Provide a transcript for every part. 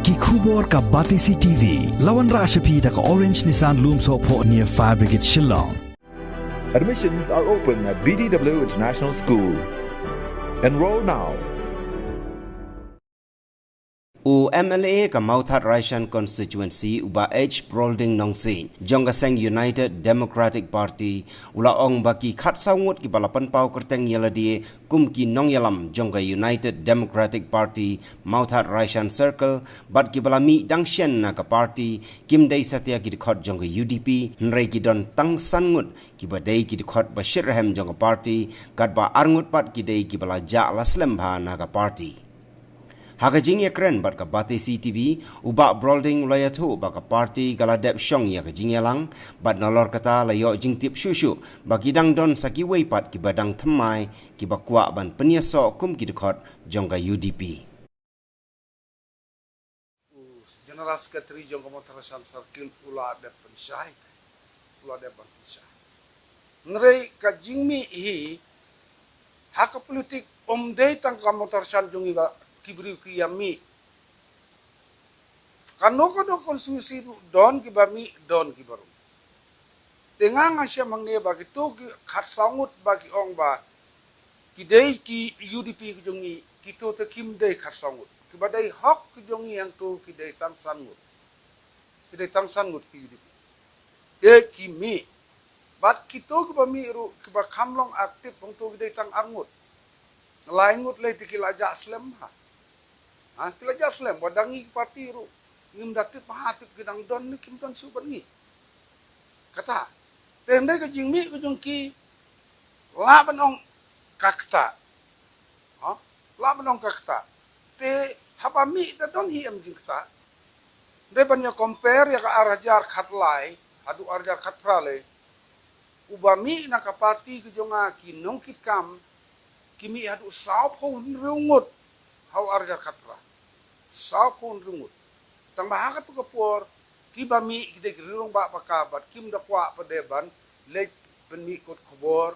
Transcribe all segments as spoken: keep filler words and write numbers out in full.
Ki khubor ka Batesi T V. La wanrah sha phi da ka Orange Nissan Lumsohphoh near Fire Brigade Shillong. Admissions are open at B D W International School. Enroll now. U M L A ka Mawthadraishan Constituency u Bah H Brolding Nongsiej jong ka seng United Democratic Party u la ong ba ki khatsaw ngut kiba la pynpaw kyrteng ïa lade kum ki nongïalam jong ka United Democratic Party Mawthadraishan Circle bad kiba la mih dang shen na ka party kim dei satia ki dkhot jong ka U D P, hynrei ki don tang san ngut kiba dei ki dkhot ba shitrhem jong ka party, katba ar ngut pat ki dei kiba la jah la slem bha na ka party. Ha ka jingïakren bad ka Batesi T V, u Bah Brolding u la ïathuh ba ka party ka la dep shong ïa ka jingïalang bad nalor kata la ïoh jingtip shuh shuh ba ki dang don sa kiwei pat kiba dang thymmai kiba kwah ban pynïasoh kum ki dkhot jong ka U D P. U General Secretary jong ka Mawthadraishan Circle u la dep pynshai, u la dep ban pynshai. Hynrei ka jingmih hi ha ka politik ym dei tang ka Mawthadraishan jong ngi ba ki briew ki ïa mih. Kano kano constituency ruh don kiba mih, don kiba rung. Te nga nga shem hangne ba kito ki khatsaw ngut ba ki ong ba ki dei ki U D P ki jong ngi, kito te kim dei khatsaw ngut. Kiba dei hok ki jong ngi hangto ki dei tang san ngut. Ki dei tang san ngut ki U D P. Te ki mih. Bad kito kiba mih ruh kiba kham long active hangto ki dei tang ar ngut. Lai ngut lei te ki la jah slem ha. Ha, ki la jah slem, wat dang ngi ki party ruh ngim da tip ha, tip ki dang don ne kim don shuh bad ngi. Kata. Te hynrei ka jingmih ka jong ki lah ban ong ka kata. Ha? Lah ban ong ka kata. Te haba mih da don hi em jingkata. Hynrei ban ïa compare ïa ka ar hajar khatlai haduh ar hajar khatphra lei, uba mih na ka party ka jong nga ki nongkitkam ki mih haduh sawphew hynriew ngut ha u ar hajar khatphra. Sawphew hynriew ngut. Tang ba ha katu ka por kiba mih ki dei ki rangbah ba ka bad kim da kwah pat de ban leit ban mih kot khubor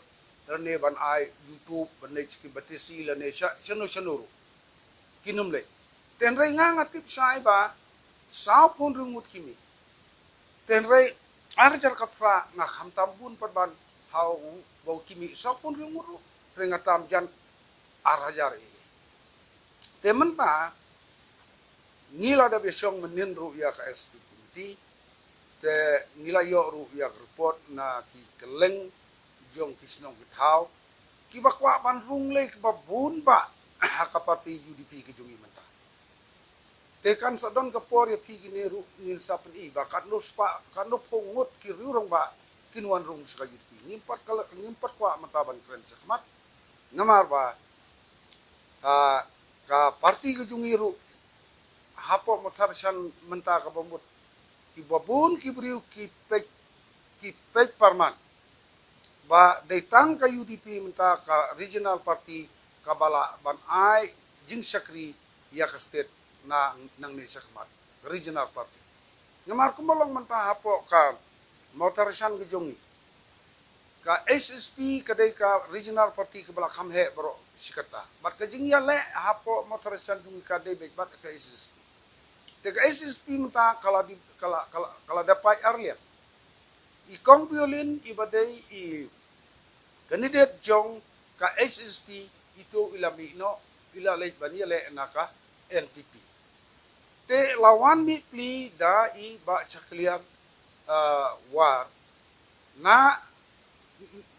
lane ban ai YouTube ban leit sha ki Batesi lane sha shano shano ruh. Kin ym leit. Te hynrei nga nga tip shai ba sawphew hynriew ngut ki mih. Te hynrei ar hajar khatphra nga kham tam bun pat ban ha u ba u ki mih sawphew hynriew ngut ruh. Hynrei nga tam jan ar hajar ei. Te mynta ngi la dep ïashong mynnin ruh ïa ka executive committee. Te ngi la ïoh ruh ïa ka report na ki kylleng jong ki shnong ki thaw kiba kwah ban rung lei kiba bun bah ha ka party U D P ka jong ngi mynta. Te kan sa don ka por ïa phi kine ruh ngin sa pyni ba katno spah, katno phew ngut ki riew rangbah kin wan rung sha ka U D P. Ngim pat ka, ngim pat kwah mynta ban kren shakhmat. Namar ba, ah, ka party ka jong ngi ruh hapoh Mawthadraishan mynta kaba mut kiba bun ki briew ki peit, ki peit pyrman ba dei tang ka U D P mynta ka regional party kaba lah ban ai jingshakri ïa ka state na nangne shakhmat, regional party. Namar kumba long mynta hapoh ka Mawthadraishan ka jong ngi, ka H S P ka dei ka regional party kaba la kham heh baroh shi katta. Bad ka jingïaleh hapoh Mawthadraishan jong ngi ka dei beit bad ka H S P. Te ka H S P mynta ka la dep, ka la, ka la, ka la dep pait ar liang. I Kong Violin iba dei i candidate jong ka H S P, ito i la mih noh, i la leit ban ïaleh na ka N P P. Te la wan mih pli da i Bah Shakliar, ah, War na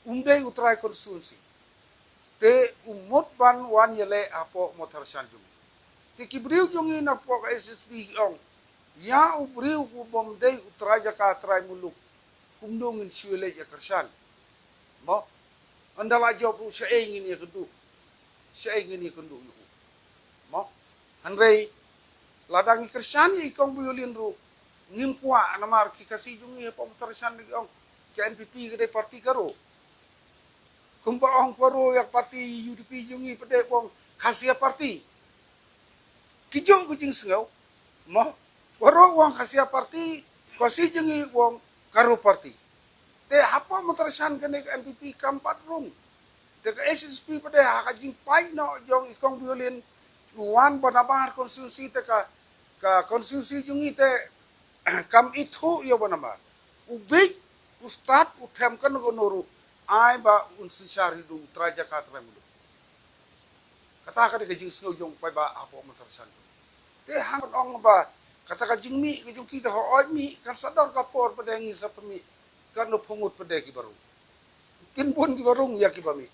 Umdei u trai constituency. Te u mut ban wan ïaleh hapoh Mawthadraishan jong ngi. Te ki briew jong ngi napoh ka H S P ki ong, ïa u briew u bym dei u trai jaka, trai muluk, kumno ngin shu ïaleh ïa kyrshan? Mo, ynda la jop ruh shaei ngin ïakynduh? Shaei ngin ïakynduh ïa u? Mo, hynrei lada ngi kyrshan ïa i Kong Violin ruh ngim kwah, namar ki Khasi jong ngi hapoh Mawthadraishan ki ong ka N P P ka dei party ka Garo. Kumba ong ka Garo ïa ka party U D P jong ngi pat de u ong Khasia party. Ki juh ki jingsngew. Mo, ka Garo u ong Khasia party, Khasi jong ngi u ong Garo party. Te hapoh Mawthadraishan kane ka N P P kam pat rung. Te ka H S P pat de ha ka jingpait noh jong i Kong Violin, u wan ba namar constituency te ka Ka constituency jong ngi te kam ithuh ïa u ba namar u bieit, u stad, u them kano kano ruh, ai ba un synshar ïa u trai jaka trai muluk. Kata ka dei ka jingsngew jong u paidbah hapoh Mynta Shan. Te hang ban ong ba kata ka jingmih ka jong ki te hooid mih, kan sa don ka por pat de ngi sa pynmih kano pyngut pat de ki ba rung. Kin bun ki ba rung ïa ki ba mih.